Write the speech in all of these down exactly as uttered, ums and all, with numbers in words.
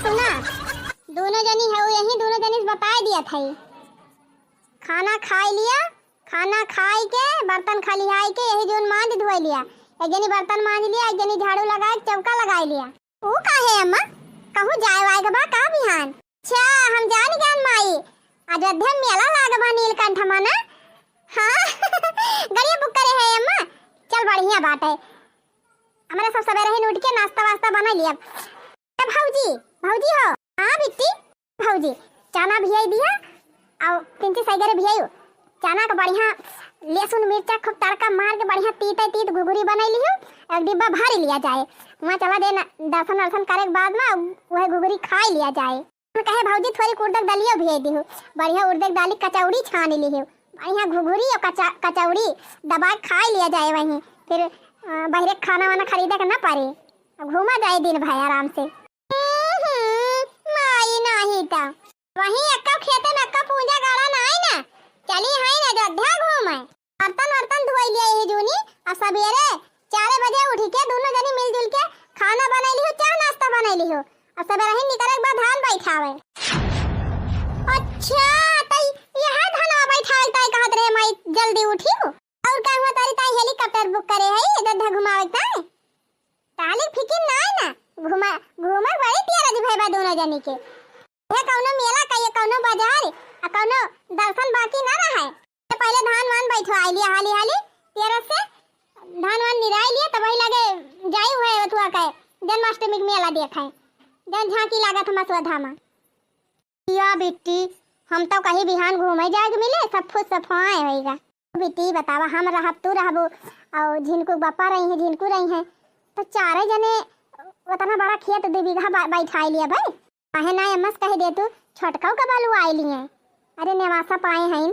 ना, दुनो जनी है, यही दुनो जनी से बताए दिया था। खाना खाई लिया, खाना खाई के, बर्तन खलिहाई के, यही जून मांज धोई लिया। एक जनी बर्तन मांज लिया, एक जनी झाड़ू लगाए, चौका लगाई लिया। ऊ काहे अम्मा? कहूँ जाए वाए के बा का बिहान? अच्छा, हम जान गए माई, अयोध्या में मेला लाग बा नीलकंठ मा ना? हाँ। गड़िया बुक करे है अम्मा। चल, बढ़िया बात है। हमारे सब सवेरे ही उठ के नाश्ता वास्ता बना लिया। ए भौजी, भौजी हो। हाँ बिट्टी। भौजी, चना भियाई दिया, और पिंची सैगरे भियाई। चना के बढ़िया लहसुन मिर्चा खूब तड़का मार के बढ़िया तीते तीत घुघुरी बनाई लियो, एक डिब्बा भर लिया जाए। वहाँ चला देना दर्शन वर्शन करे के बाद में वह घुघुरी खाई लिया जाए। हम कहे भौजी थोड़ी उड़द के दलियो भियाई दिहु, बढ़िया उड़द के दाली कचौड़ी छान लिहु, बढ़िया घुघुरी और कचा-, कचौड़ी दबा के खाई लिया जाए वहीं। फिर, अ, बहरे खाना वाना खरीदे के ना पड़े, घूमा जाए दिन भर आराम से। हम्म, माई नाही त। वहीं अक्का खेते में अक्का पूंजा गाड़ा नाही ना। चली हई ना अयोध्या घूमे। बर्तन वर्तन धोई लिया यही जूनी, और सबेरे चार बजे उठ के दोनों जनी मिलजुल के खाना बनाई लिहो, चाह नाश्ता बनाई लिहो। और सबेरे ही निकले के बाद धान बैठावे। अच्छा, त यह धनवा बैठावे ताई कहत रहे माई जल्दी उठी हो। और का हुआ तारी ताई हेलीकॉप्टर बुक करे है अयोध्या घुमावे ताई? ताली फिकिर ना है ना, घुमा, घूमर बड़ी प्यारा जी भाई बा दोनों जनी के। ये कौनो मेला का, ये कौनो बाजार, आ कौनो दर्शन बाकी ना रहा है। तो पहले धान वान बैठवाई लिया हाली हाली, प्यारा से धान वान निराई लिया, तब वही लगे जाई हुए अथुआ के जन्माष्टमी के मेला देखे, जन झांकी लागत हम अश्वत्थामा। या बिट्टी, हम तो कहीं बिहान घूमे जाए के मिले, सब फुस सफाए होइगा। बिट्टी बतावा, हम रहब, तू रहबू, और झिनकू बप्पा रही हैं, झिनकू रही हैं, तो चारे जने उतना बड़ा खेत दो बीघा बा-, बैठाई लिया भाई। काहे ना अम्मा से कह दे तू, छोटकाऊ का बालू आई लिए। अरे नेवासा पाए हैं,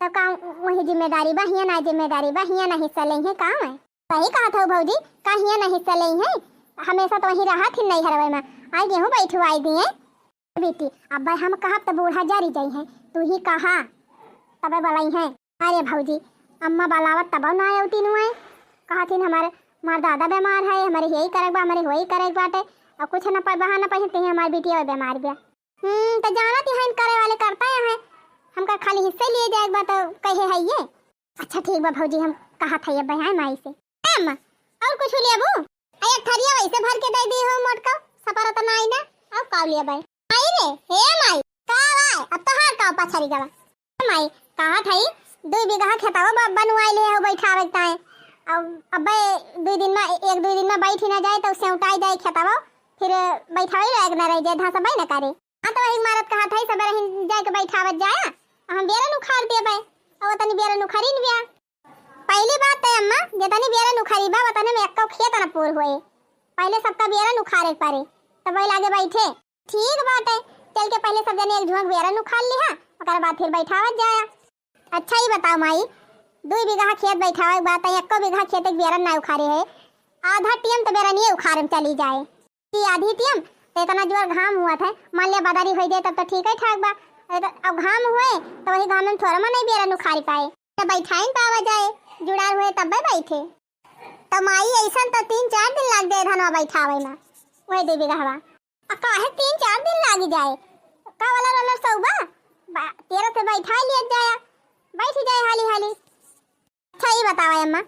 तो का वही जिम्मेदारी बा, हियाँ ना जिम्मेदारी बा, हियाँ ना हिस्सा लेंगे, काम है। सही कहत हऊ भौजी, का हियाँ ना हिस्सा लेंगे, हमेशा तो वहीं रहा थी नैहरवे में, आई गेहूँ बैठवाई दिए। बेटी, अब हम कहब त बूढ़ा जरी जइहैं, तू ही कहा, तबे बलइहैं। अरे भौजी, अम्मा बलावत तबो ना आवतिन हुए, कहतिन हमारे, हमार दादा बीमार है, हमारे यही करे के बा, हमारे वही करे के बाटे, और कुछ ना पाए, बहाना पाए, ते हमार बिटिया बीमार बिया। हम्म, त जानत ही हैं करे वाले करता ही हैं, हमका खाली हिस्से लिए जाए के बा, तो कहे है ये। अच्छा ठीक बा भौजी, हम कहत है ये बहन माई से। ए अम्मा, और कुछ लेबू? अरे थरिया वैसे भर के दे दी हो मोटका, सपरत ना आई ना, अब का लेबे? आई रे, हे माई, का भाई, अब तोहार का पछरी गवा? माई, कहा थई, दुई बीघा खेतवा ब-, बनवाई ले हो बैठावे के ताए। अब अबे दुई दिन में, एक दुई दिन में बैठी ना जाए तो सेउटाई जाए खेतवा, फिर बैठावे लायक ना रह जाए, धान सब ना करे। हाँ, तो वही मारत कहा थई, सबेरे ही जाए के बैठावत जाया, हम बेरन उखाड़ देबे, और तनी बेरन उखाड़ी न बिया। पहली बात तो अम्मा, जितनी बेरन उखाड़ी बा, उतने में एक्को खेत न पूर होए। पहले सबका बेरन उखाड़े के पड़े, तब वही लागे बैठे। ठीक बात है, चल के पहले सब जने एक झुंक बेरन उखाड़ लिहा, ओकर बाद फिर बैठावत जाया। अच्छा ही बताओ माई, दुई बीघा खेत बैठावे के बाद तई एक्को बीघा खेत एक बेरन ना उखाड़े है, आधा टीएम तो बेरनिए उखाड़े में चली जाए। कि आधी टीएम, तो इतना जोर घाम हुआ था, मान लिया बदारी होई जाए तब तो ठीक है ठाक बा, अरे तो अब घाम हुए तो वही घाम में थोड़ा मन नहीं बेरन उखाड़ी पाए, तो बैठाइन पावा जाए, जुड़ार हुए तब बैठे। तो माई ऐसन तो तीन चार दिन लाग जाए धनवा बैठावे में, वही दे बीघा हवा। आ काहे तीन चार दिन लाग जाए, का वाला रोलर सौबा, बा-, तेरह से बैठा लिया जाया, बैठ जाए हाली हाली। अच्छा, ई बतावा अम्मा,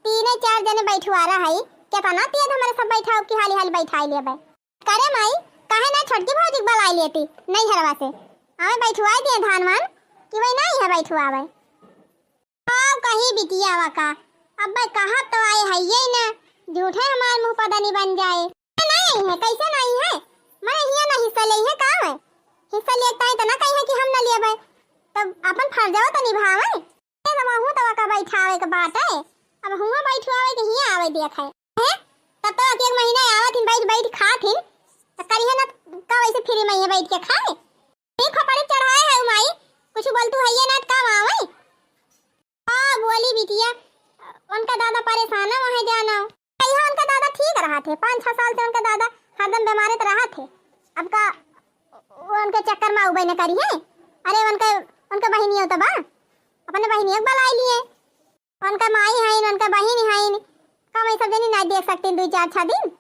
तीने चार जने बैठवारा हई, केतना तेज हमरे सब बैठाओ कि हाली हाली बैठाई लेबे। करे माई, काहे ना छोटकी भौजी के बुलाई लेती नैहरवा से, हमें बैठवाई दिए धान वान कि वही नहीं है बैठवावे। आओ कही बिटिया वा का, अब्बे कहा तो आए है ये ना, झूठे हमार मुंह पदनी बन जाए। नहीं है, कैसे नहीं है? मैं हिया ना हिस्सा ले है का है? हिस्सा लेता है तो ना कही है कि हम ना लेबे, तब अपन फर्जवा तो निभावे। ए, तब हुआ तब का बैठावे के बात है, अब हुआ बैठवावे के हिया आवे देख है। हैं? तब तो एक, एक महीना आवत हिन, बैठ, बैठ खात हिन, त करिहे ना, का वैसे फ्री में ये बैठ के खाए? एक खपड़े चढ़ाए है माई, कुछ बोल तू है ये ना, काम आवे। हाँ, बोली बिटिया, उनका दादा परेशान है वहाँ जाना। कहिया उनका दादा ठीक रहा थे, पाँच छह साल से उनका दादा हरदम बीमारे तो रहा थे। अब का वो उनके चक्कर में उबे न करी है? अरे उनके, उनके बहिनियों तो बा, अपने बहिनियों को बुलाई लिए। उनका माई हईन, उनका बहिन हईन, का मैं सब जनी ना देख सकती दुई चार छह दिन?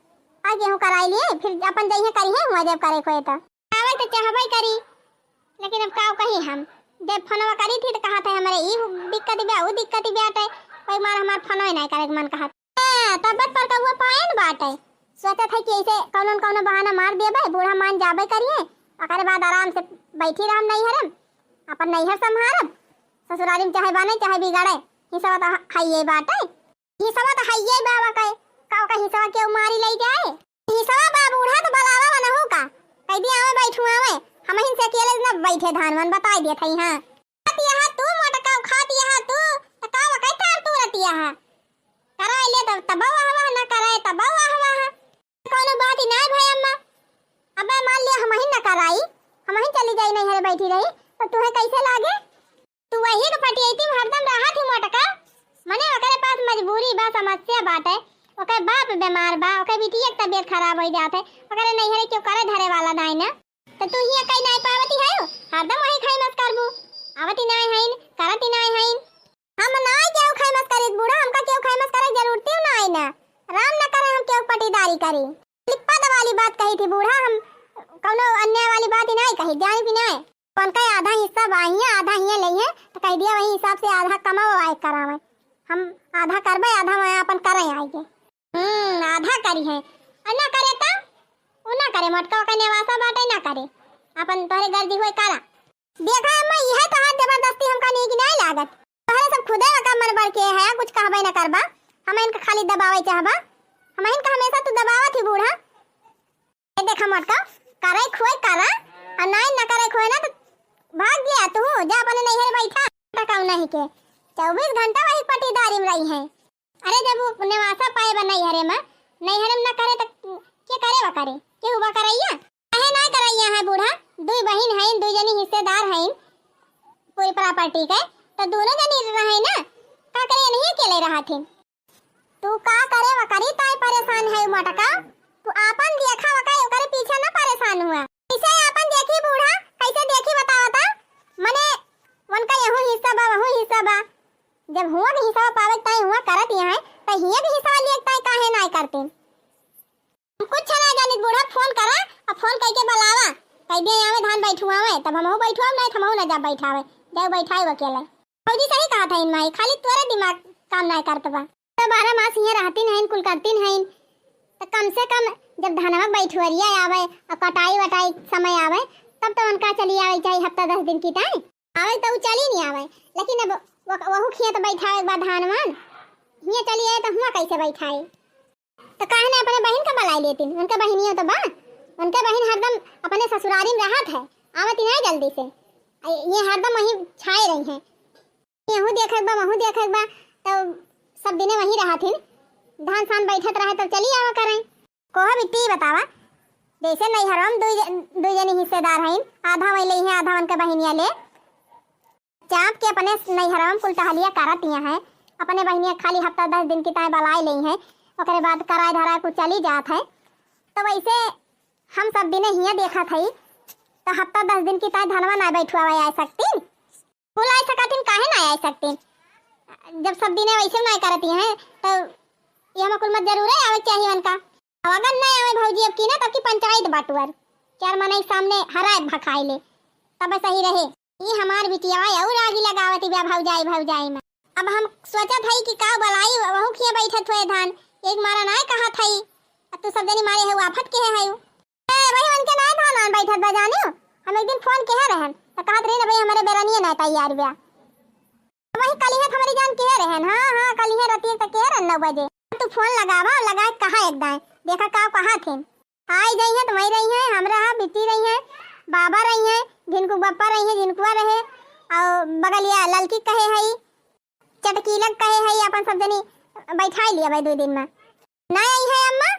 आ गेहूँ कराई लिए, फिर अपन जइहे करिहे हुआ जब करे खोए तो। आवे तो चाहबे करी, लेकिन अब का कही हम, जब फोनवा करी थी तो कहा था हमरे ई दिक्कत बा, ऊ दिक्कत बाटे, कोई मार हमार फोनवे नहीं करे के मन कहा। हाँ, तब पर का हुआ पाए न बाटे, सोचत है कि ऐसे कौनो न कौनो बहाना मार देबे, बूढ़ा मान जाबे करिए, ओकरे बाद आराम से बैठी रहम नैहरे में, अपन नैहर संभारब, ससुरारी में चाहे बने चाहे बिगड़े, हिसवा तो हइये बाटे। हिसवा तो हइये बा, ओका, का ओका हिसवा केहू मारी ले जाए? हिसवा बा बूढ़ा तो बलावा मनहू का, कह दिया आवे बैठू आवे, हमहिन से अकेले न बैठे धान मन बताई देत हई। हाँ, खात यहा तू मोटका, खात यहा तू, तो का ओका तार तू रतिया है? कराए ले तब तब वाह वाह, ना कराए तब वाह वाह। कौनो बात ही ना है भाई अम्मा, अबे मान लिया हमहिन न कराई, हमहिन चली जाई नैहरे बैठी रही, तो तुहे कैसे लागे? तू वही के पटियैती में हरदम रहत ही मोटका, मने ओकरे पास मजबूरी बा, समस्या बाटे, ओकर बाप बीमार बा, ओकर बिटिया के तबीयत खराब हो जात है, ओकरे नैहरे केहू करे धरे वाला नाई ना, तो तू हियां कई नाई पावती है, हरदम वही खाई मस करबू, आवती नाई हईन, करती नाई हईन। हम नाई केहू खाई मस करीत बूढ़ा, हमका केहू खाई मस करे जरूरत ही नाई ना, राम न करे हम केहू पटीदारी करी। लिप्पा वाली बात कही थी बूढ़ा, हम कौनो अन्याय वाली बात ही नाई कही, जानी भी नाई। उनका आधा हिस्सा बा हियां, आधा हियां लेइहे, तो कह दिया वही हिसाब से आधा कमावे वाए करावे। हम आधा करबे, आधा मैं अपन करे आइए। हम्म, आधा करी है। और ना करे तो? वो ना करे, मोटका का नेवासा बाटे ना करे। अपन तोहरे गर्जी होए करा। देखा अम्मा, यह तो हाथ जबरदस्ती हमका नीक नहीं लागत। तोहरे सब खुदे का मन बढ़ के है, कुछ कहबे ना करबा। हम इनका खाली दबावे चाहबा। हम इनका हमेशा तू दबावत ही बूढ़ा। ए देखा मोटका, करे खोए करा, आ नाई न करे खोए ना तो भाग गया तू, जा अपने नैहर बैठा। टकाऊ नहीं के, चउबीस घंटा वही पटीदारी में रही है। अरे जब वो नेवासा पाए बा नैहरे में, नैहरे में न करे तो के करे बा करे, केहू बा करैया? काहे ना करैया है बूढ़ा, दुई बहिन हैं, दुई जनी हिस्सेदार हैं पूरी प्रॉपर्टी के, तो दोनों जनी रहे ना, का करे नहीं अकेले रहा थे? तू का करे वकरी ताई परेशान है मोटका? तू आपन देखा वका ओकरे पीछे ना परेशान हुआ। कैसे आपन देखी बूढ़ा, कैसे देखी बतावा ता? मने उनका यहू हिस्सा बा, वहू हिस्सा बा। जब हुआ के हिस्सा पावे ताई हुआ करत यहाँ है, तो हिया भी हिस्सा लिए ताई काहे नाय करते? हम कुछ ना जानित बूढ़ा, फोन करा, अब फोन करके बुलावा, कह दे आवे धान बैठुआवे, तब हमहू बैठुआवे, नहीं तो हमहू ना जा बैठावे, जाओ बैठाए अकेले। भौजी सही कहा था इन माई, खाली तोरे दिमाग काम ना करत बा। तो बारह मास हियाँ रहतिन हईन, कुल करतिन हईन, तो कम से कम जब धनवा बैठुअरिया आवे और कटाई वटाई समय आवे, तब तो उनका चली आवे, चाहे हफ्ता दस दिन की ताई आवे, तो उ चली नहीं आवे। लेकिन अब वो, वहू खिया तो बैठावे के बाद धान वान हियाँ चली आए, तो हुआ कैसे बैठाए? तो काहे ना अपने बहिन का बुलाई लेतिन, उनके बहिनियों तो बा, उनके बहिन हरदम अपने ससुरारी में रहत है, आवत ही नहीं जल्दी से। आ ये हरदम वहीं छाए रही हैं। यहू देखे बा, वहू देखे बा, तो सब दिने वहीं रहत हिन। धान सान बैठत रहे तो चली आवा करें। कोहा बिट्टी बतावा, जैसे नैहरवा में दुई ज-, दुई जनी हिस्सेदार हईन, आधा वहीं लेइहे, आधा उनके बहिनिया ले। चाप के अपने नैहरवा में कुल टहलिया करत यहाँ है, अपने बहिनिया खाली हफ्ता दस दिन की ताई बलाई लेइहे, ओकरे बाद कराए धराए कुछ चली जात है। तो वैसे हम सब दिने हियाँ देखत हई, तो हफ्ता दस दिन की ताई धनवा ना बैठुआवे आ सकती। कुल आ सकतिन, काहे ना आ सकतिन? जब सब दिने वैसे ना करती हैं, तो ये हम कुल मत जरूर है आवे चाहिए उनका। अब अगर ना आवे भौजी अब की ना, तब की पंचायत बटुअर, चार मनई सामने हराए भखाए ले, तब सही रहे। ई हमार बिटिया और आगी लगावत बा भौजाई, भौजाई में। अब हम सोचत हई कि का बलाई, वहू खिया बैठत हुए धान, एक मारा ना कहत हई, अब तू सब जनी मारे है आफत के है। ए, वही उनके नाय धान आन बैठत बा जानियो। हम एक दिन फोन किहे रहन, त कहत रही ना, "भाई, हमरे बेरनिए नाय तैयार बा।" वही कलिहे त हमरी जान किहे रहन, हाँ, हाँ, कलिहे रतिए त किहे रहन नौ बजे। तू फोन लगावा, लगा के कहा एक दाएं, देखा का कहा थे। आई जाई है त वही रही है, हमरा हा बिट्टी रही है, बाबा रही है, झिनकू बप्पा रही है, झिनकुआ रहे, और बगलिया ललकी कहे हई, चटकीलक कहे हई, अपन सब जनी बैठाई लिया भाई दो दिन में। ना आई है अम्मा,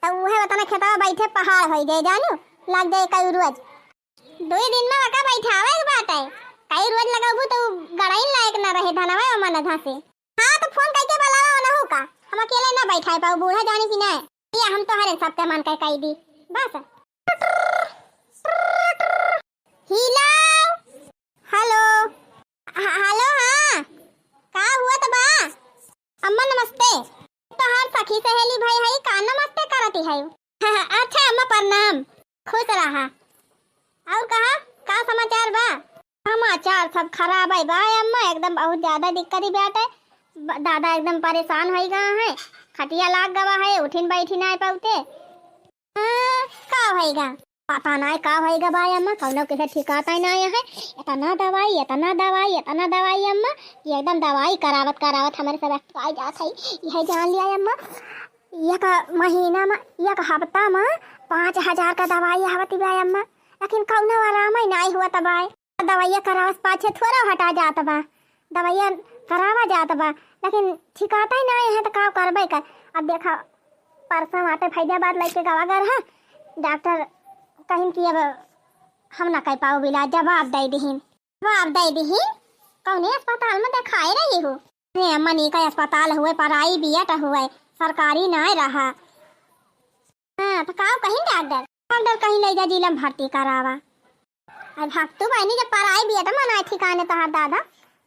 तो उहे उतना खेतवा बैठे पहाड़ होई जाए जानू, लग जाए कई रोज। दो दिन में वका बैठावे के बात है, कई रोज लगाबू तो गड़ाइन लायक ना रहे धनवा अम्मा ना घासे। हाँ तो फोन करके बुलावा ना हो का, हम अकेले ना बैठाए पाऊ बूढ़ा जानी कि ना। ये हम तो हरे सबके मन के कही दी बस। हेलो। हेलो। ह-, हेलो, हाँ। का हुआ त बा? अम्मा नमस्ते। तोहार सखी सहेली भाई हई का नमस्ते करती है? अच्छा अम्मा, प्रणाम, खुश रहा। और कहा, का समाचार बा? समाचार सब खराब है बा अम्मा, एकदम बहुत ज्यादा दिक्कत ही बाटे। ब-, दादा एकदम परेशान होई गवा है, खटिया लाग गवा है, उठिन बैठी नाय पाउते। हाँ, का होइगा? पता नाय का होइगा बा अम्मा, कौनो के ठिकाता ही नाय है। इतना दवाई, इतना दवाई, इतना दवाई अम्मा, कि एकदम दवाई करावत करावत हमरे सब अकटाई जात है। यह जान लिया अम्मा, एक महीना में, एक हफ्ता में पाँच हजार का दवाई आवत बा अम्मा, लेकिन कौनो आराम ही नाय हुआ तबाय। दवाइया करावस पाछे थोड़ा हटा जात बा, दवाइया करावा जात बा, लेकिन ठिकाता ही नाय है, तो का करबे कर। अब देखा, परसों आटे फैजाबाद लेके गवा गर है, डॉक्टर कहिन कि अब हम ना कर पाओ इलाज, जवाब दे दिहिन, जवाब दे दिहिन। कौने अस्पताल में देखाए रही हो? अरे अम्मा, नीका अस्पताल हुए, private हुए, सरकारी नाय रहा। हाँ, तो का कहिन डॉक्टर? डॉक्टर कहिन ले जा जिला में भर्ती करावा। अब भक्तू बहनी, जब private में नाय ठिकाने तोहार दादा,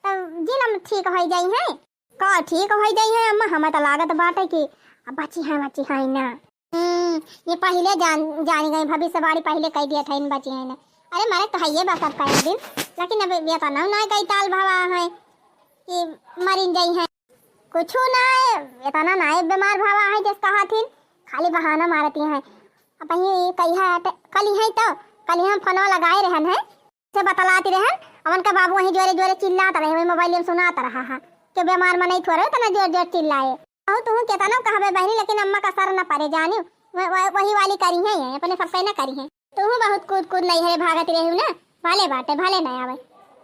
तब जिला में ठीक होई जाई है। का ठीक होई जाई है अम्मा? हमें तो लागत बाटे कि अब बची है, बची है ना। हम्म, ये पहिले जान, जानी गई, भविष्यवाणी पहिले कह दिया था, इन बची है ना। अरे, मरे तो है ये बा सबका एक दिन, लेकिन अब ये तो ना, ना कई ताल भवा है कि मरिन जाई है। कुछू ना, इतना ना बीमार भवा है जस कहा थी, खाली बहाना मारती है। अब ये कही है, कल ही है तो, कल ही हम फोनवा लगाए रहन है, से बतलाती रहन, अब उनका बाबू वहीं जोरे जोरे चिल्लात रहे, वही मोबाइल में सुनात रहा है कि बीमार मनई थोड़े इतना जोर जोर चिल्लाए। अहो, तुहू केतनो कहबे बहिनी, लेकिन अम्मा का सर न परे जानियो। वह, वह, वही वाली करी है, अपने सबसे न करी है। तुहू बहुत कूद कूद नैहरे भागत रही ना, भले बाटे, भले न आवे।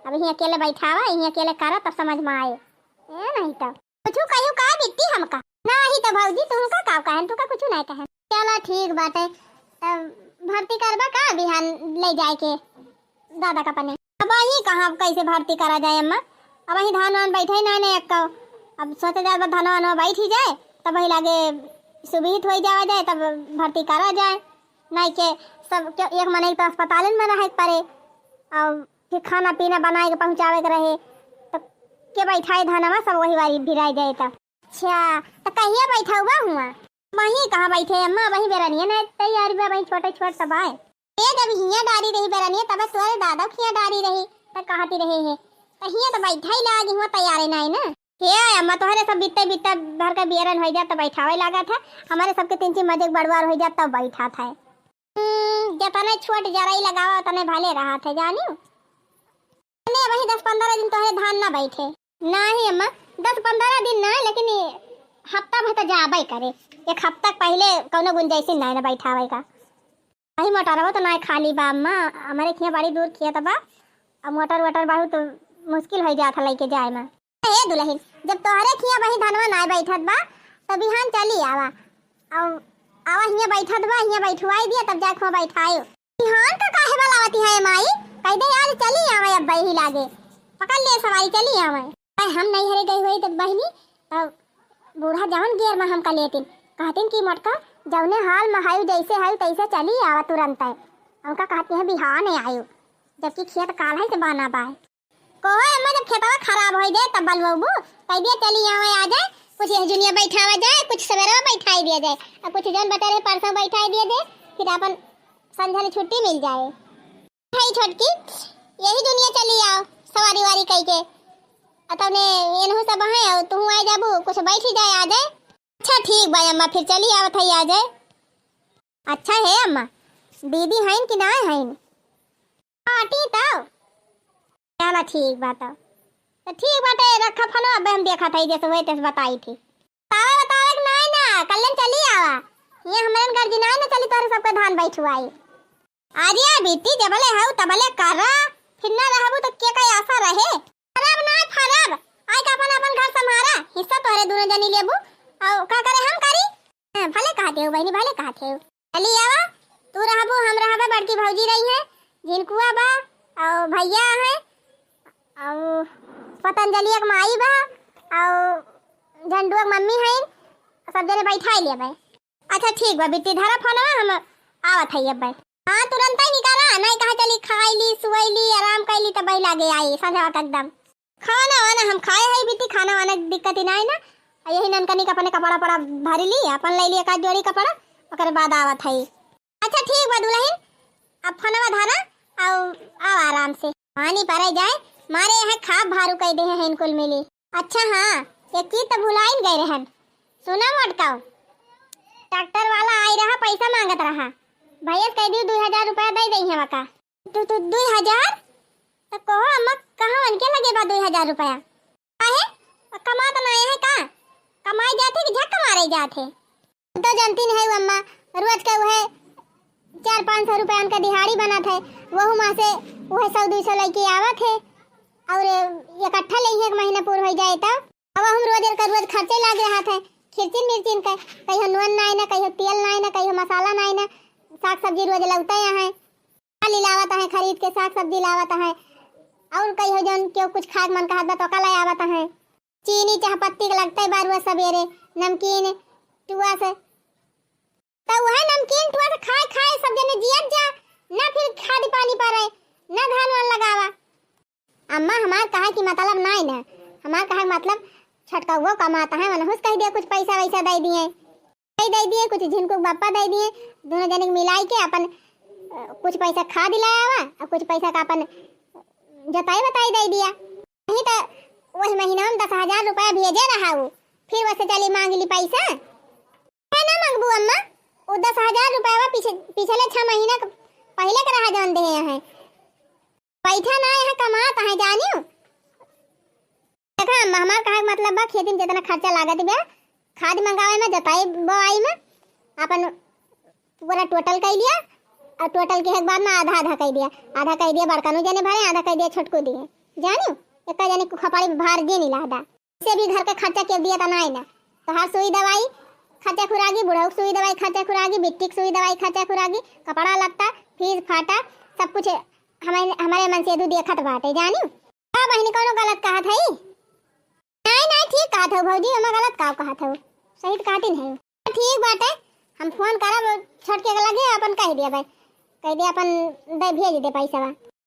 अब यहीं अकेले बैठावा, यहीं अकेले करा, तब समझ में आए। ए, नहीं तो। कुछू कहियो का बिट्टी हमका? नाही तो भौजी, तुहू का का कहन, तू का कुछू नहीं कहन। चला ठीक बाटे, तब भर्ती करबा का बिहान ले जाए के? दादा का पने। अब वही कहाँ कैसे भर्ती करा जाए अम्मा? अब वही धान वान बैठे ही ना, नहीं अक्का। अब सोचे जाए, बस धान वान बैठ ही जाए, तब वही लागे सुविहित हो जावा जाए, तब भर्ती करा जाए। नहीं के सब के एक मनई तो अस्पतालन में रहे पड़े, और फिर खाना पीना बनाए के पहुँचावे के रहे, तो के बैठाए धान में, सब वही वाली भिराई जाए तब। अच्छा, तो कहिया बैठा हुआ हुआ? वहीं कहाँ बैठे अम्मा, वहीं बेरनिया ने तैयारी बा, वहीं छोटे छोट सब आए। ए, जब हियाँ डारी रही बेरनिया, तब तोरे दादा हियाँ डारी रही, त कहती रहे है। त हियाँ त बैठा ही लागी हुआ, तैयारे नाई ना। हे अम्मा, तोहरे सब बित्ते बित्ते भर के बियरन होइ जात, त बैठावे लागत है। हमारे सबके तीन चीज मजे के बड़वार होइ जात, तब बैठात है। हम्म, जतने छोट जरई लगावा, उतने भले रहत है, जानियो। नहीं, वही दस पन्द्रह दिन तोहरे धान ना बैठे। नहीं अम्मा, दस पन्द्रह दिन ना, लेकिन ये हफ्ता भर तो जाबे करे। एक हफ्ता पहले कौनो गुंजाइश नहीं ना बैठावे का। वही मोटरवा तो ना खाली बा अम्मा, हमारे खिया बड़ी दूर खेत बा, अब मोटर वोटर बहुत मुश्किल हो जात है लेके जाए में। ए दुल्हन, जब तोहरे खिया वही धनवा ना बैठत बा, तो बिहान चली आवा। अब आवा हियाँ बैठत बा, हियाँ बैठवाई दिया, तब जाके हुआँ बैठायो। बिहान का काहे बलावती है माई? कह दे आज चली आवे अब बही लागे। पकड़ ले सवारी चली आवे। अरे हम नैहरे गई हुई तब बहिनी, तब बूढ़ा जवन गेर में हमका लेतिन। कहतिन कि मोटका जवने हाल में हायु जैसे हायु तैसे चली आवा तुरंत है। उनका कहती है बिहान आयु, जबकि खेत काल है से बाना बाय। कोहो अम्मा, जब खेतवा खराब होई दे, तब बलवबू, कह दिया, "चली आवे, आ जाए, कुछ यह जुनिया बैठावा जाए, कुछ सवेरे बैठाई दिया जाए, और कुछ जौन बचे रहे, परसों बैठाई दिया जाए, फिर अपन संझा ले छुट्टी मिल जाए।" भाई छोटकी, यही जुनिया चली आओ, सवारी वारी कई के, और तौने एनहू सब हैं, और तू आ जाबू, कुछ बैठी जाए, आ जाए। अच्छा, ठीक बा अम्मा, फिर चली आवत है, आ जाए। अच्छा है अम्मा, दीदी हईन कि ना हईन? काटी तो। चला ठीक बा तो। तो ठीक बाटे, रखा फोनो, अबे हम देखत हई जैसे होए तैसे बताई थी। बतावे बतावे के नाय ना, कल्लन चली आवा। ये हमरन गर्जी नाय ना चली तोरे सबके धान बैठुआई। अरे बिट्टी जबले हऊ तबले करा, फिर ना रहबू तो के का आशा रहे। फरब ना फरब, आय का अपन अपन घर संभारा, हिस्सा तोहरे दोनों जनी लेबू, और का करे हम करी? हाँ, भले कहते हो बहनी, भले कहते हो। चली आवा, तू रहबू, हम रहबे, बड़की भौजी रही है, झिनकुआ बा, और भैया है, और पतंजलि एक माई बा, और झंडुआ के मम्मी है, सब जने बैठाई लेबे। अच्छा ठीक बा बिट्टी, धरा फोनवा, हम आवत है अब। हाँ, तुरंत ही निकाला, नहीं कहा चली खाई ली, सुई ली, आराम कर ली, तब लागे आई संझा तक दम। खाना वाना हम खाए है बिट्टी, खाना वाना के दिक्कत ही ना है ना। आ यही ननकनी के अपने कपड़ा पड़ा भर ली, अपन ले ली एक आध जोड़ी कपड़ा, ओकरे बाद आवत हई। अच्छा ठीक बा दुलहिन, अब फोनवा धरा, आउ, आउ आराम से। पानी परे जाए, मारे यहाँ खाब भारू कइ देहे हैं कुल मिली। अच्छा हाँ, एक चीज तो भुलाइन गए रहन। सुना मोटकाऊ, ट्रैक्टर वाला आई रहा, पैसा मांगत रहा। भैया से कह दियो दुई हजार रुपया दे दे हवा का। तू, तू दुई हजार? तो कहो अम्मा, कहाँ उनके लगे बा दुई हजार रुपया? काहे? कमात ना है का? कमाई जात है कि झक मारे जात है? तो जानती नहीं है अम्मा, रोज का वह चार पाँच सौ रुपया उनका दिहाड़ी बनत है, वहू मा से वह सौ दुई सौ लेके आवत है, और इकट्ठा ले एक महीना पूर हो जाए तो अब हम रोज का रोज खर्चे लाग रहा था, खिरचिन मिर्चिन का, कहियो नून नाई ना, कहियो तेल नाई ना, कहियो मसाला नाई ना, साग सब्जी रोज लौटे यहाँ, फल लावत है खरीद के, साग सब्जी लावत है, और कहियो जौन केहू कुछ खाए के मन कहत बा तो ओका ले आवत है। चीनी चाह पत्ती के लगते बा रोज सबेरे, नमकीन, टुआ से। तो वह नमकीन टुआ से खाए खाए सब जने जियत जा, ना फिर खाद पानी परे, ना धान वान लगावा। अम्मा, हमार कहा कि मतलब नाई ना, हमार कहा कि मतलब छोटकउओ कमात है, मनहूस कह दिया कुछ पैसा वैसा दे दिए, दे, दे दिए, कुछ झिनकू के बप्पा दे दिए, दोनों जने के मिलाई के अपन, अ, कुछ पैसा खाद ले आवा और कुछ पैसा का अपन जोताई बताई दे दिया। नहीं तो वही महीना में दस हजार रुपया भेजे रहा वो, फिर वैसे चली मांग ली पैसा। है ना मंगबू अम्मा, वो दस हजार रुपया पिछ-, पिछले छह महीना के पहले के रहा जौन दे हैं। बैठा ना यहाँ कमात है जानियो। देखा अम्मा, हमार कहा के मतलब बा, खेती में जितना खर्चा लागत बा, खाद मंगावे में, जोताई बोआई में, अपन पूरा टोटल कई लिया, और टोटल के एक बाद में आधा आधा कई दिया, आधा कई दिया बड़कनू जने भरे, आधा कई दिया छोटकू दिए, जानियो, एक जने को खपाड़ी भार जे नहीं लादा। से भी घर के खर्चा के दिया तना है ना, तोहार सुई दवाई खर्चा खुरागी, बुढ़ऊ के सुई दवाई खर्चा खुरागी, बिट्टी के सुई दवाई खर्चा खुरागी, कपड़ा लत्ता, फीस फाटा, सब कुछ हमारे, हमारे मन से दू देखत बाटे, जानी। का बहिनी, कौनो गलत कहत हई? नहीं, नहीं, ठीक कहत हऊ भौजी, ओमा गलत का कहत हऊ? सही तो कहती नहीं। ठीक बाटे, हम फोन करब छोटके के लगे, अपन कह दिया भाई, कह दिया अपन दे, भेज दे पैसा।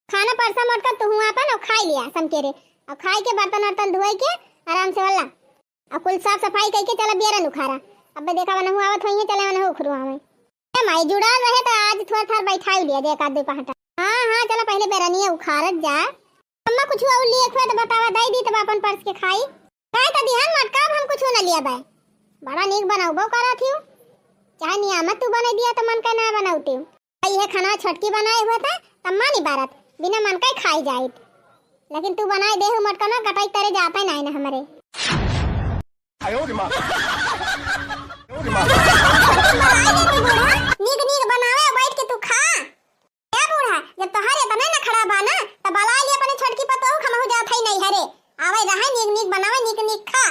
खाना परसा मोटका तू हुआ अपन और खाई लिया समकेरे, और खाई के बर्तन वर्तन धोई के आराम से वाला, और कुल साफ सफाई कई के चला बियरन उखारा। अब देखा वनहु आवत होइए, चले वनहु उखरुआ में। ए माई, जुड़ाल रहे तो आज थोड़ा थार बैठाई लिया जे एक आध दो पहाटा। हाँ, हाँ, चला पहले बेरनिया उखारत जा। अम्मा कुछ और लिए खोए तो बतावा, दई दी तब अपन परस के खाई। काहे तो दिहन मोटका, अब हम कुछ ना लिया बाय। बड़ा नीक बनाउबो करत हियो। चाहे नियामत तू बने दिया तो मन का ना बनाउती। इहे खाना छोटकी बनाए हुए था, तब मानी बारत, बिना मन का ही खाई जाइत। लेकिन तू बनाए दे हो मोटका ना, कटाई करे जाता ही नहीं ना हमारे। आयो रे माँ। आयो रे माँ। नीक नीक बनावे, बैठ के तू खा। ए बूढ़ा, जब तोहरे इतने नखड़ा बा ना, त बलाइ ले अपने छोटकी पतोहू, हमहू जात हई नैहरे। आवे रहे नीक नीक बनावे, नीक नीक खा।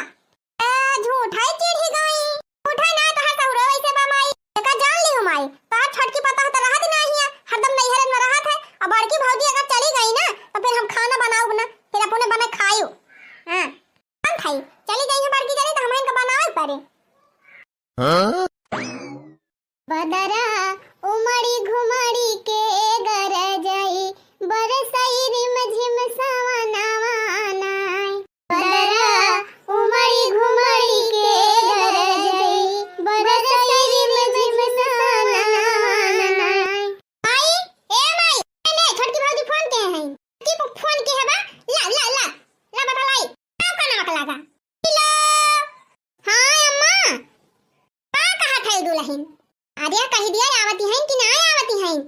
ए, झूठा ही चिढ़ी गई। झूठा ना, तोहार सहुरो वैसे बा माई। एका जान ली हो माई, तोहार छोटकी पतोह त रहत ना हिया, हरदम नैहरे में रहत है। अब बड़की भौजी अगर चली गई ना, तो फिर हम खाना बनाउब ना, फिर अपने बना खाइउ। हाँ, हम खाई, चली गई है बड़की जनी, तो हम इनका बनावे पड़े। हाँ? बदरा उमड़ी घुमड़ी के गरजई, बरसई रिम झिम सवनवा नाई। बदरा उमड़ी घुमड़ी के गरजई, बरसई रिम झिम सवनवा नाई। माई, ए माई, ए ले, छोटकी भौजी फोन के हैं। की फो-, फोन के है बा? ला, ला, ला, ला बता लाई। का काना मत लागा। हेलो। हाँ अम्मा। का कहत है दुलहिन? अरे कह दिया आवती हैं कि ना आवती हैं?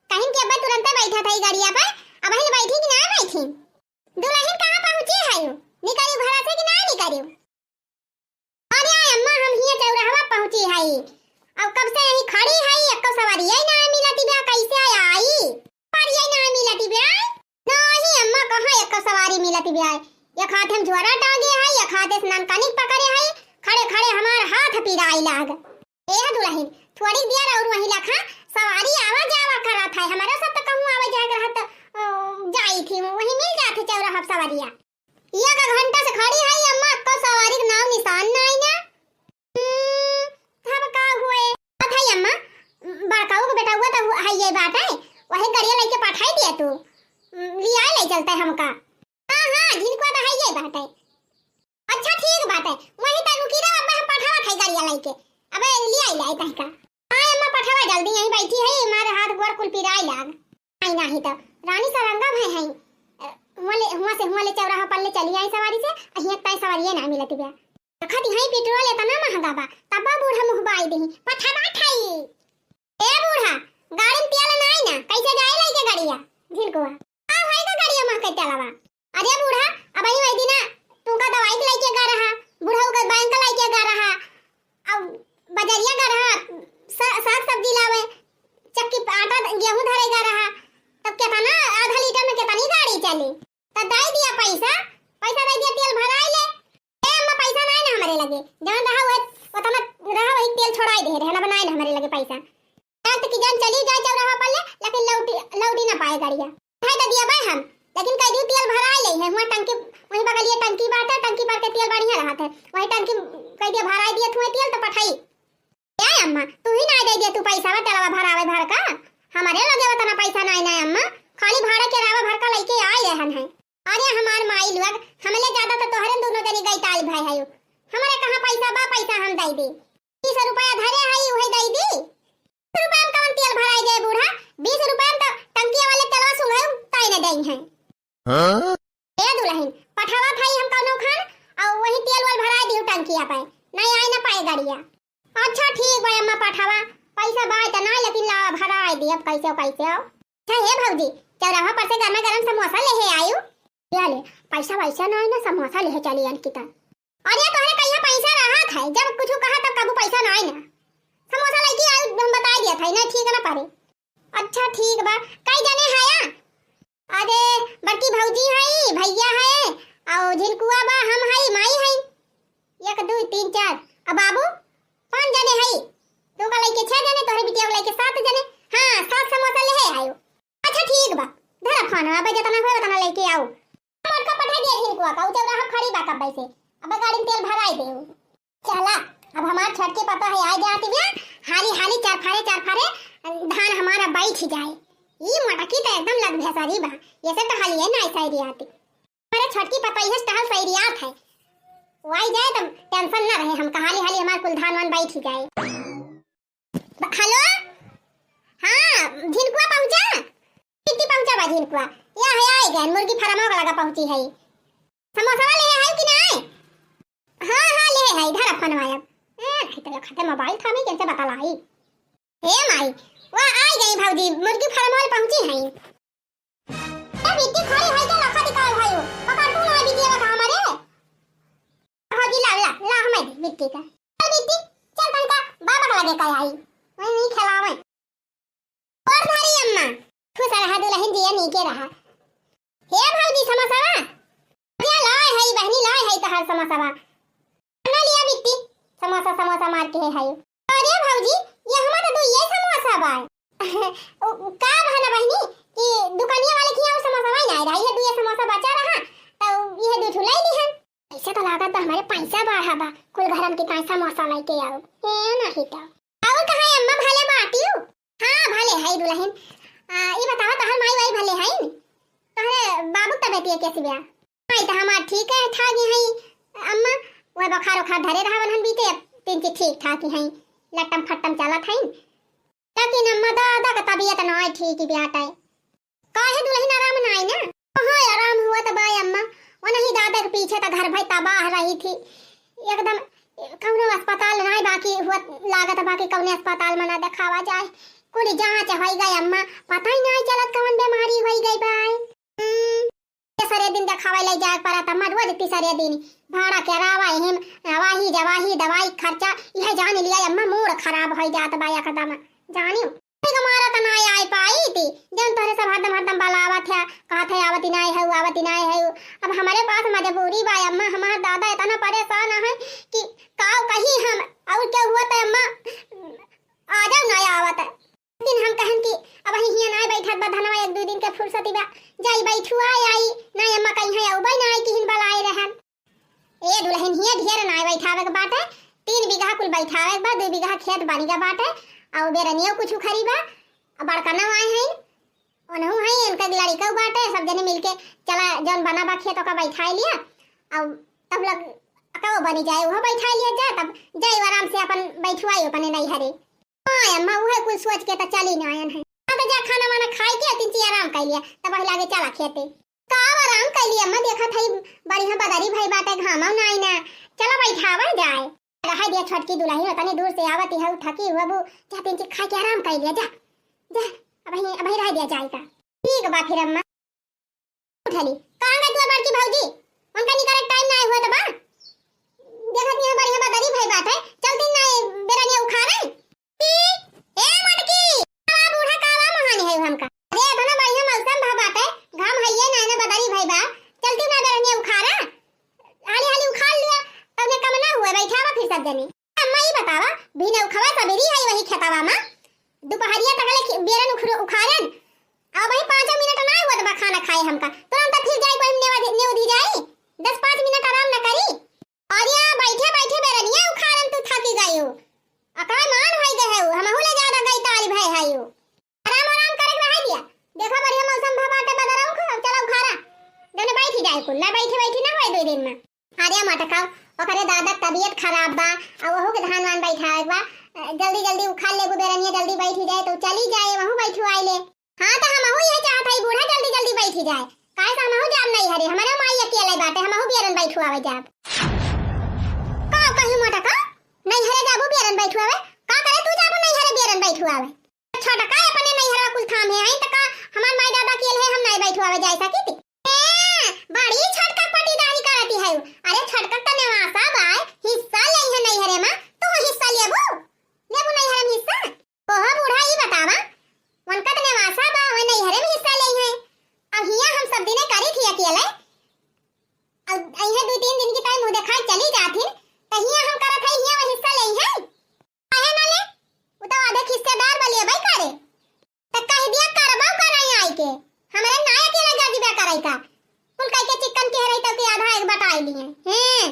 कहिन कि अब्बा तुरंते बैठा था ई गाड़िया पर, अब हिल बैठी कि ना बैठी? दुलहिन कहाँ पहुँची है? निकलियो घर से कि ना निकलियो? अरे अम्मा, हम हियाँ चौराहवा पहुँची हई। अब कब से यहीं खड़ी हई, एको सवारिये ना मिलती बा, कैसे आई? सवारिये ना मिलती बा? नहीं अम्मा, कहाँ एको सवारी मिलती बा? एक हाथे में झोरा टांगे हई, एक हाथे से ननकनिक पकड़े हई, खड़े खड़े हमार हाथ पिराई लाग। ए दुलहिन, थोड़ी देर और वहीं लखा सवारी आवा जावा करत है, हमारा सब तो कहूँ आवे जाए के रहत, अ, जाई थी, वहीं मिल जात है चौराहा पे सवारिया। एक घंटा से खड़ी है अम्मा, एको सवारी के नाम निशान ना आई ना। हम्म, तब का हुए? बात है अम्मा, बड़काऊ के बेटा हुआ तब है ये बात है, वही गाड़िया लेके पठाई दिया तू, हम्म, लिया ले चलता है हमका। हाँ, हाँ, झिनकुआ तो है ये बात है। अच्छा, ठीक बात है, वही तक रुकी रहो, अब हम पठावत है गाड़िया लेके, अब लिया ले तहका। हाँ, उठवा जल्दी, यहीं बैठी है, मारे हाथ गोड़ कुल पिराए लाग। आई नाही त रानी सरंगा भय है, अ, हुआँ ले, हुआँ से, हुआँ ले चौराहा पर ले चली आई सवारी से, आ हियाँ ताई सवारिये ना मिलत बा। देखत है पेट्रोल एतना महंगा बा, तब्बा बूढ़ा मुँह बाई देही, पठवा थाई। ए बूढ़ा, गाड़ी में तेल नाई ना, कैसे जाए लइके गड़िया? झिनकुआ। का होई का गड़िया महके तेलवा? अरे बूढ़ा, अबही वही दिना तू का दवाई के लइके गा रहा, बुढ़ऊ का बैंक लइके गा रहा, अब बजरिया गा रहा, स-, साग सब्जी लावे, चक्की पे आटा गेहूं धरे गा रहा, तब केतना आधा लीटर में केतनी गाड़ी चली? तब दे दिया पैसा, पैसा दे दिया, तेल भराई ले। ए अम्मा, पैसा नाई ना हमरे लगे, जौन रहा वह, ओतना रहा वही तेल छोड़ाई दे रहे, ना बनाए ना हमरे लगे पैसा। जान तो कि जान चली जाए चौराहा पर ले, लेकिन लौटी, लौटी ना पाए गाड़िया। है तो दिया भाई हम, लेकिन कह दी तेल भराए ले है, हुआँ टंकी, वहीं बगलिए टंकी बाटे, टंकी पर के तेल बढ़िया रहत है, वहीं टंकी कह दिया भराए दिया तुहे तेल तो पठाई। ए अम्मा, तू ही ना दे दिया तू पैसा बा तेलवा भरावे भर का, हमारे लगे उतना पैसा नाई ना अम्मा, खाली भाड़ा के रावा भर का लइके आए रहन है। अरे हमार माई लोग, हमले ज्यादा तो तोहरे दोनों जनी गैताल भय है, हमारे कहाँ पैसा बा पैसा हम दे दी, तीस रुपया धरे हई, उहे दई दी। बीस रुपया में कवन तेल भराई जाए बूढ़ा? बीस रुपया में तो टंकिया वाले तेलवा सुंघाई ताई ने दई हैं। हाँ? ए दुलहिन, पठावा थाई हम कौनो खान, और वही तेल वाल भराई दियो टंकिया पे, नहीं आई ना पाए गाड़िया। अच्छा ठीक बा अम्मा, पठावा, पैसा बाय त ना, लेकिन लावा भराई दी अब कैसे कैसे हो। अच्छा हे भौजी, चौराहा पर से गरमा गरम समोसा ले हे आयु। ले ले, पैसा वैसा ना है ना, समोसा ले हे चली अनकिता। अरे तोहरे कहिया पैसा रहत है, जब कुछ कहा तब कबू पैसा ना है ना। समोसा लेके आयु, हम बताई दिया था, नहीं ठीक ना पारे। अच्छा ठीक बा, कई जने हया? अरे बड़की भौजी है, भैया है, और झिनकुआ बा, हम है, माई है। एक, दो, तीन, चार। अब बाबू, पाँच जने हई। तू का लइके छह जने, तोहरे बिटिया का लइके सात जने। हाँ, सात समोसा ले आयो। अच्छा ठीक बा, धरा फोन, अब जतना होए उतना लइके आओ। मोटका पठा दिया झिनकुआ का, उ चौराहा खड़ी बा कब्बे से। अब गाड़ी में तेल भराई दे। चला, अब हमार छोटकी पतोह है, आ जाती बिया, हाली हाली चार फारे, चार फारे धान हमारा बैठ जाए। ई मोटकी तो एकदम लग भेसारी बा, ये से तो हालिए ना ऐसा ही आती। अरे छोटकी पतोहिया से टहल सैरियात है, वो आई जाए तो टेंशन ना रहे, हम कहाली हाली हमार कुल धान वान बैठ ही जाए। ब-, हेलो, हाँ, झिनकुआ पहुँचा? कितनी पहुँचा बा झिनकुआ? या है, आई गए, मुर्गी फार्म लगा पहुँची है। समोसा ले आए कि ना? हाँ, हाँ, ले है, इधर अपन आया। ए, नहीं तो खाते मोबाइल था, मैं कैसे बता लाई? हे माई, वह आई गई भौजी, मुर्गी फार्म वाले पहुँची हैं। ए बिट्टी खड़ी है क्या, लखा दिखाओ भाई, पकड़ तू ना बिटिया का हमारे। भौजी ला, ला, ला हमें दे बिट्टी का। चल बिट्टी, चल तनका बाबा के लगे का आई, वहीं नहीं खिलावे। और भारी अम्मा, खुश रहा दुलहिन जिया नीके रहा। हे भौजी समोसा बा? या लाए है बहनी, लाए है तहार समोसा बा। ना लिया बिट्टी, समोसा समोसा मार के है। अरे भौजी, ये हमारा तो ये समोसा बा। ओ, का बहाना बहनी कि दुकानिया वाले के यहाँ समोसा वही ना रहा, ये दुए समोसा बचा रहा, तो ये दू ठो ले ली हम। ऐसे तो लागत बा हमारे पैसा बढ़ा बा, कुल घरन के ताई समोसा लेके आओ। ए नहीं तो। और कहाँ अम्मा भले बाटियो? हाँ भले है दुलहिन। आ, ये बतावा तोहर माई वाई भले है? तोहरे बाबू तबियत ये कैसी बा? माई तो हमार ठीक है, ठाक ही है अम्मा। वह बुखार उखार धरे रहा वनहन बीते, अब तीन चीज ठीक ठाक ही है, लट्टम फट्टम चलत है। लेकिन अम्मा दादा का तबियत ना है ठीक ही बाटे। काहे दुलहिन आराम ना आई ना? हाँ आराम हुआ तो बा अम्मा, वो नहीं दादा के पीछे तो घर भाई तबाह रही थी एकदम। कौनो अस्पताल ना है बाकी हुआ, लागत बाकी कौने अस्पताल में ना दिखावा जाए। कुल जांच हो गई अम्मा, पता ही नहीं चलत कौन बीमारी हो गई बा। हम्म, तीसरे दिन देखावे ले जाए पड़ा था, मरुआ जे तीसरे दिन भाड़ा के रावा हिम, आवाही जवाही दवाई खर्चा, यह जान लिया अम्मा, मूड खराब हो जात बा एकदम, जानियो। के मारा त ना आई पाई थी, जौन तोहरे सब हरदम हरदम बलावत है, कहत है आवती ना है, आवती ना है। अब हमारे पास मजबूरी बा अम्मा, हमार दादा इतना परेशान है कि का कही हम, और क्या हुआ था अम्मा, आ जाओ ना आवत। लेकिन हम कहन कि अब ही हियां नाय बैठत बा, धनवा एक दू दिन के फुर्सती बा, जाई बैठुआ आई, नाय अम्मा कहीं है, अउबे नाय किहिन बलाए रहन। ए दुलहिन हियां ढेर नाय बैठावे के बाटे, तीन बीघा कुल बैठावे के बा, दू बीघा खेत बनी का बाटे, अउ बेरनियो कुछ उखरी बा, अउ बड़का नौ आए हैं, ओनहु हैं, इनका लड़िका बाटे, सब जने मिलके चला जौन बना बा खेत ओका बैठाए लिया, अउ तब लग का बनी जाए, उहो बैठाए लिया जा, तब जाई आराम से अपन बैठुआई अपने नैहरे। हाँ अम्मा, उहे कुल सोच के त चली ना आयन है। हाँ, त जा खाना वाना खाई के तीन ची आराम कर लिया, तब वही लागे चला खेते। का आराम कर लिया अम्मा, देखत है बढ़िया बदरी भई बाटे, घामो ना आई ना, चला बैठावा जाए। रह दिया छोटकी दुलही, तनी दूर से आवत है, थकी हुआ बू, जा तीन ची खा के आराम कर लिया, जा, जा, अबही, अबही रह दिया जाए का। ठीक बा फिर अम्मा। उठली। कहाँ गई तू बड़की भौजी? उनका निकले टाइम ना हुआ त बा। देखत नहीं है बढ़िया बदरी भई बाटे, चलती ना बेरनिया उखाड़े। ई, ए मोटकी, का बा बूढ़ा, का बा महानी है हमका। अरे इतना बढ़िया मौसम भा बाटे, घाम हइये ना, ना बदरी भई बा, चलती ना बेरनिया उखाड़ा। हाली हाली उखाड़ लिया, तब कम ना हुआ, बैठावा फिर सब जनी। अम्मा ई बतावा, बिना उखवा सबेरी है वही खेतवा में, दुपहरिया तक ले खे-, बेरन उखरो-, उखाड़न, अब वही पाँचों मिनट ना हुआ त बा खाना खाए हमका, तुरंत फिर जाए कोई नेव दी, नेव दी जाए, दस पाँच मिनट आराम न करी। अरे बैठे बैठे बेरनिया उखाड़न तू थकी गई हो, अकाय मान होई गए हो, हमहू ले ज्यादा गई तारी भय है हो। आराम आराम करे के रह दिया, देखा बढ़िया मौसम भा बाटे बदरा उखा, अब चला उखाड़ा, जने बैठी जाए कुल, ना बैठे बैठी ना होए दो दिन में। अरे मटका, ओकरे दादा के तबीयत खराब बा, आ वहू के धान वान बैठावे के बा। अ, जल्दी जल्दी उखाड़ लेबू बेरनिया, जल्दी बैठी जाए तो चली जाए, वहू बैठू आई ले। हाँ, तो हमहू यह चाहत हई बूढ़ा जल्दी जल्दी बैठी जाए, काहे से हमहू जाब नहीं हरे, हमारे माई अकेले बाटे, हमहू बेरन बैठू आवे जाब। का कही मटका, नहीं हरे जाबू बेरन बैठू आवे? का करे तू जाबू नहीं हरे बेरन बैठू आवे? छोटका अपने नैहरवा कुल थामे हैं, त का हमार माई दादा के है, हम नहीं बैठवावे जाए सकी थी? ए, बड़ी छोटका पटीदारी करती है। अरे छोटका त नेवासा बा, हिस्सा ले है नैहरे में, तू हिस्सा लेबू? लेबू नैहरे में हिस्सा? ओहो बूढ़ा ई बतावा, उनका त नेवासा बा, वही नैहरे में हिस्सा ले है। अब हिया हम सब दिने करी थी अकेले, अब अइहे दू तीन दिन की ताई मुँह देखाए चली जात ही, त हिया हम करत है, हिया वही हिस्सा ले है। काहे ना ले? उ तो आधे हिस्सेदार बा, लेबे करे। त कह दिया करबो करे आई के। हमरे ना अकेले गजबे करे का। कुल कह के चिकन के रही तो के आधा एक बटाई लिए। हैं।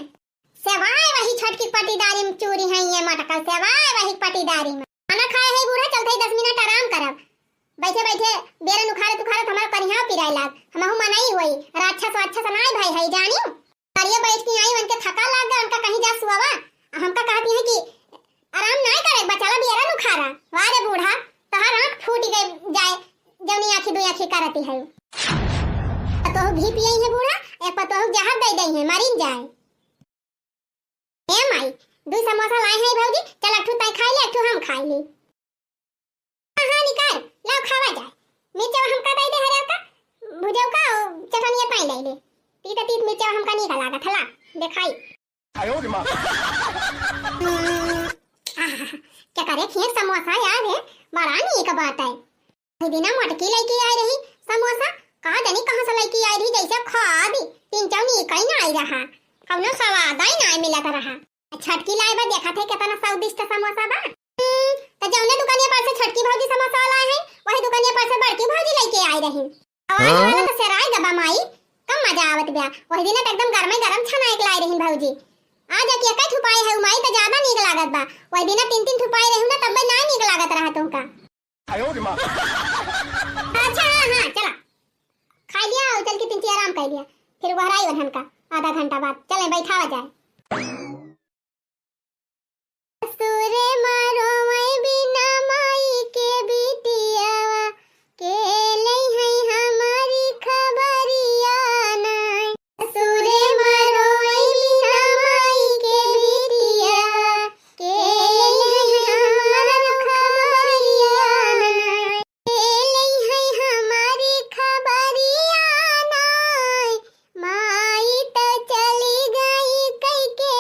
सेवाए वही छोटकी पटीदारी में चूरी है ये मटका, सेवाए वही पटीदारी में। खाना खाए है बूढ़ा, चलते ही दस मिनट आराम करब। बैठे बैठे बेरन उखाड़त उखाड़त हमार करिहा पिराए लाग। हमहू मनई होई, राक्षस वाक्षस नाई भाई है जानी। करिए बैठ के आई, उनके थका लाग गए, उनका कहीं जा सुआवा। आ हमका कहती है कि आराम नाई करे, बचाला बेरन उखाड़ा। वाह रे बूढ़ा, तोहार आँख फूट गए जाए, जौनी आँखी दुई आँखी करती है। पतोह घी पियई है बूढ़ा, एक पतोह जहर दे दई है, मरिन जाए। ए माई, दू समोसा लाए हैं भौजी, चल एक ठो तै खाई ले, एक ठो हम खाई ले। हाँ, हाँ, निकाल, लाओ खावा जाए। मिर्चा हमका दे दे हरे का, भुजौ का, चटनिया तै ले ले। तीत तीत मिर्चा हमका नीक लागत हला, देखाई। आयो रे माँ। आहा, क्या करे खीर समोसा यार है, बड़ा नीक बात है। वही दिना मोटकी लइके आई रही समोसा, का जानी कहाँ से लइके आई रही, जैसे खा दी, तीन चार नीक ही ना आई रहा, कौनो स्वाद ही ना मिलत रहा। छोटकी लाई बा, देखत है कितना स्वादिष्ट समोसा बा। हम्म, तो जौने दुकानिया पर से छोटकी भौजी समोसा वाला है, वही दुकानिया पर से बड़की भौजी लइके आई रही। और हाँ? वाला तो सेराय गबा माई, कम मजा आवत बा। वही दिन तो एकदम गरमे गरम छना एक लाई रही भौजी। आज एक एक ठुपाई है माई, तो ज्यादा नीक लागत बा। वही दिन तीन तीन ठुपाई रही ना, तब ना नीक लागत रहा तुमका। आयो रे माँ। अच्छा, हाँ, हाँ, चला। खा लिया और चल के तीन ची आराम कर लिया। फिर वहराई वहन का आधा घंटा बाद चले बैठावा जाए। ससुरे मारो मैं बिना माई के बिटियावा, के लई है हमारी खबरिया नाय। ससुरे मारो मैं बिना माई के बिटियावा, के लई है हमारी खबरिया नाय। के लई है हमारी खबरिया नाय। माई त चली गई कई के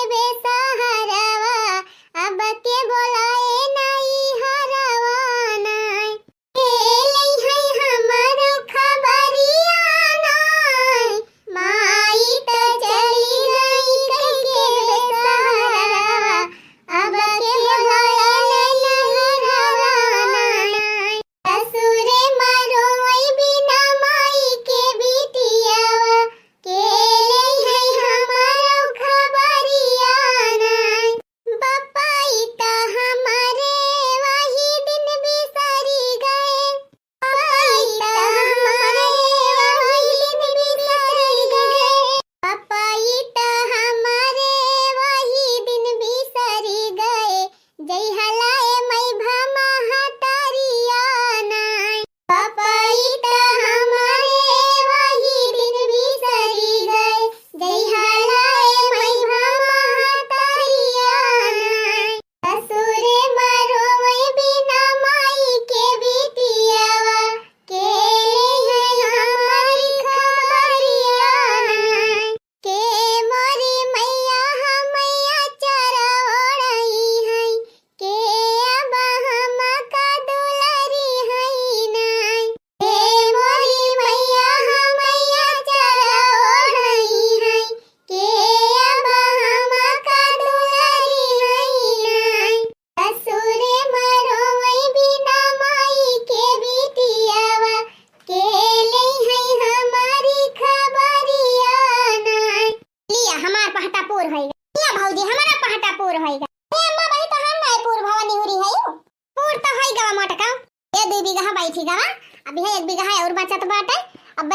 अब यह एक बीघा है और बचत बाटे। अब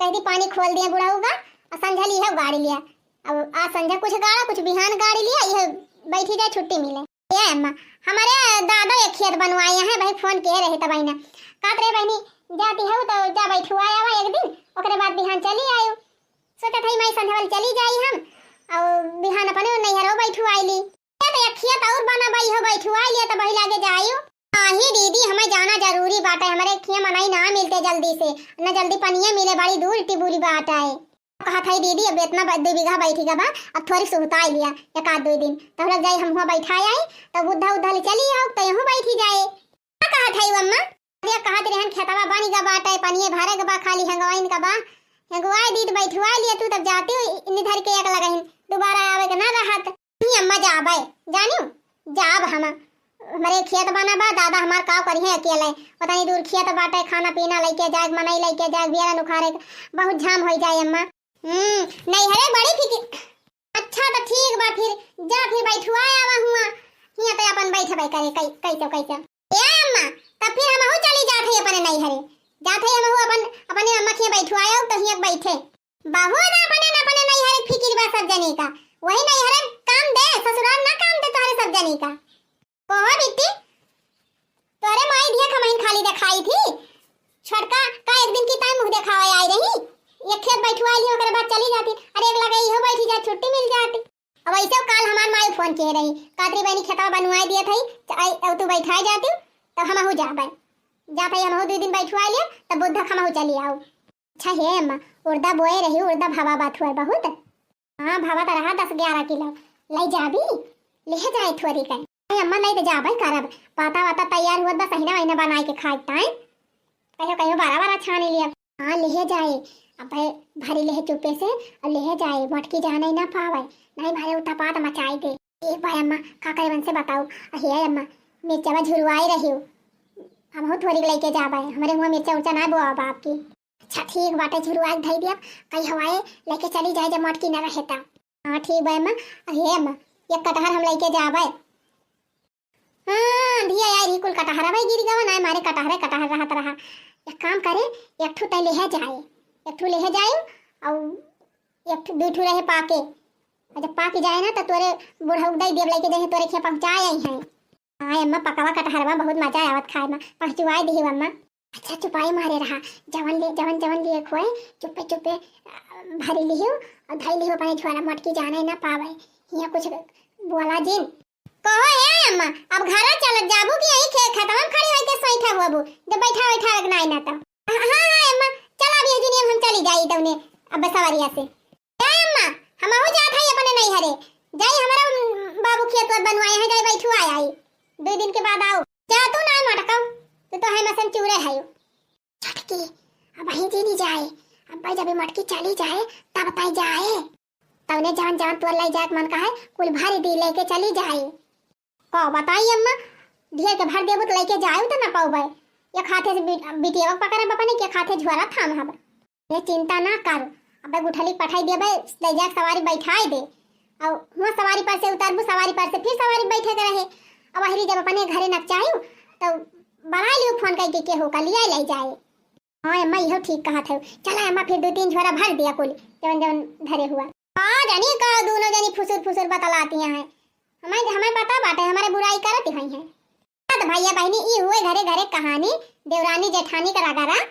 कह दी पानी खोल दिया बुढ़ऊ का, और संझा ली है गाड़ी लिया। अब आज संझा कुछ गाड़ा, कुछ बिहान गाड़ी लिया, यह बैठी जाए, छुट्टी मिले। ए अम्मा, हमारे दादा एक खेत बनवाए हैं, भाई फोन किए रहे तब ना। कहत रहे, "बहनी, जाती हो तो जा बैठुआ आवा एक दिन, ओकरे बाद बिहान चली आयो।" सोचत हई, "मैं संझवल चली जाई हम, और बिहान अपने नैहरो बैठुआई ली।" "ए तो एक खेत और बना बा, इहो बैठुआई लिया, तो वही लागे जायु।" "नाही दीदी, हमें जाना जरूरी बाटे, हमरे खिया मनई ना मिलते जल्दी से, न जल्दी पनिया मिले, बड़ी दूर टिबुरी बाटे।" कहत हई, "दीदी, अब इतना ब-, दो बीघा बैठी का बा, अब थोड़ी सुहताई लिया, एक आध दो दिन, तब लग जाई हम हुआ बैठाए आई, तब बुद्धा उद्धा ले चली आओ, तो यहूँ बैठी जाए।" का कहत हई अम्मा? अरे कहत रहन खेतवा बनी का बाटे, पनिये भरे का बा, खाली हेंगवाइन का बा, हेंगवाए दी तो बैठवाए लिया तू, तब जाती हो इन्हीं धर के एक लगहिन, दोबारा आवे के ना रहत। नहीं अम्मा जाबे, जानियो, जाब हम, हमरे खेत बना बा, दादा हमार काव करिहे अकेले, उतनी दूर खेत बाटे, खाना पीना लइके जाए, मनई लइके जाए, बियारन उखारे के बहुत झाम होई जाए अम्मा। हम्म, नैहरे बड़ी फिकिर। अच्छा तो ठीक बा फिर, जा फिर बैठुआ आवा हुआ, हियाँ तो अपन बैठबे करे, कै-, कैसे कैसे। ए अम्मा, तब फिर हमहू चली जात हई अपने नैहरे, जात हई हमहू अपन, अपने अम्मा के बैठुआ आयो तो हियाँ बैठे। बहू ना अपने, ना अपने नैहरे फिकिर बा सब जनी का, वही नैहरे काम दे, ससुराल ना काम दे तोहरे सब जनी का। कहो बिट्टी, तोरे माई दिया कमाइन खाली देखाई थी। छोटका का एक दिन की ताई मुँह देखावे आई रही। एक खेत बैठुआ ली, ओकरे बाद चली जाती। अरे एक लगे इहो बैठी जा, छुट्टी मिल जाती। अब ऐसे काल हमार माई फोन किए रही, "कातरी बहनी खेतवा बनवाए दिए थई, अब तू बैठाए जाती, तब हमहू जाबे।" जात हई हमहू दो दिन बैठुआ लियो, तब बुद्धा हमहू चली आओ। अच्छा हे अम्मा, उर्दा बोए रही, उर्दा भावा बात हुआ बहुत। हाँ, भावा तो रहा दस ग्यारह किलो। ले जाबी? ले जाए थोड़ी कन। अरे अम्मा, ले तो जाबे करब। पाता वाता तैयार हुआ बस, अहिना वहिना बनाए के खाए ताई। कहियो कहियो बारा बारा छानी लिया। हाँ, ले जाए। अबे भरी ले चुपे से और ले जाए, मोटकी जाने ना पावे। नहीं मारे उतपात मचाई दे। एक बार अम्मा का करे मन से बताओ। अहे अम्मा, मिर्चवा झुरवाई रही हूँ। हमहू थोड़ी लेके जाबे। हमरे हुआ मिर्चा उर्चा ना बोआ बाप की। अच्छा ठीक बाटे, झुरवाई के धई दिया, कई हवाए लेके चली जाए जब मोटकी न रहे ता। हाँ ठीक बा अम्मा। अहे अम्मा, एक कटहर हम लेके जाबे। हाँ, धिया यार, ही कुल कटहर भाई गिर गवा ना, मारे कटहरे कटहर रहत रहा। एक काम करे, एक ठू तय लेहे जाए, एक ठू लेहे जाए, और एक ठू, दू ठू रहे पाके। और जब पाके जाए ना, तो तोरे बुढ़ऊ दई देब लेके जाए, तोरे खिया पहुँचाए आई हैं। हाँ अम्मा, पकवा कटहरवा बहुत मजा आवत खाए में, पहुँचवाए दिही अम्मा। अच्छा चुपाई मारे रहा, जवन ले, जवन, जवन लिए खोए, चुप्पे, चुप्पे, अ, भरी लिहियो और धई लिहियो अपने झोरा, मोटकी जाने ना पावे। हियाँ कुछ बोला जिन। कहो हे अम्मा, अब घरा चलत जाबू कि यही खे-, खेतवा में खड़ी होइके सैठा हुआबू, जब बैठा बैठा रख नाई ना तो। हाँ, हाँ, हाँ अम्मा, चला अभी दुनिया में हम चली जाई तौने अब सवारिया से। ए अम्मा, हमहू जात हई अपने नैहरे। जाई हमरा, उम, बाबू खेत वेत बनवाए हैं, जाई बैठू आए आई। दो दिन के बाद आओ। जा तू ना मटकाओ, तू तो है मसन चूरे है। छटकी, अब वहीं जी नहीं जाए, अब भाई जब ये मटकी चली जाए, तब तय जाए। तौने जवन जवन तोर ले जाए के मन का है, कुल भर दी लेके चली जाए। का बताई अम्मा, ढेर के भर देबू तो लेके जाए तो ना पाउबे। एक हाथे से बिट-, बिटिया पकड़ब अपने, के एक हाथे झोरा थाम हब। ये चिंता ना कर, अबे गुठली पठाई देबे, ले जाके सवारी बैठाई दे। और हुआ सवारी पर से उतरबू, सवारी पर से फिर सवारी बैठे के रहे। अब अहिरी जब अपने घरे नक चाहू, तो बना लियो फोन करके केहू का लिया ले जाए। हाँ अम्मा, इहो ठीक कहत है। चला अम्मा, फिर दो तीन झोरा भर दिया कुल, जवन जवन धरे हुआ। हाँ, जानी का दोनों जनी फुसुर फुसुर बतलाती हैं। हमें, हमें पता बाटे, हमारे बुराई करत ही हैं। हाँ, तो भैया बहनी, ई हुए घरे घरे कहानी देवरानी जेठानी का रगड़ा।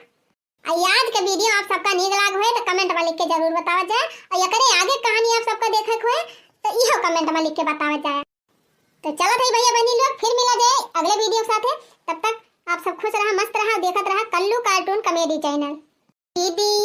आ, ई आज के video आप सबका नीक लाग होए तो comment में लिख के जरूर बतावा जाए। और एकरे आगे कहानी आप सबका देखे के होए तो इहो comment में लिख के बतावा जाए। तो चलो भाई भैया बहनी लोग, फिर मिला जाए अगले video के साथे। तब तक आप सब खुश रहा, मस्त रहा, देखत रहा कल्लू cartoon comedy channel। दीदी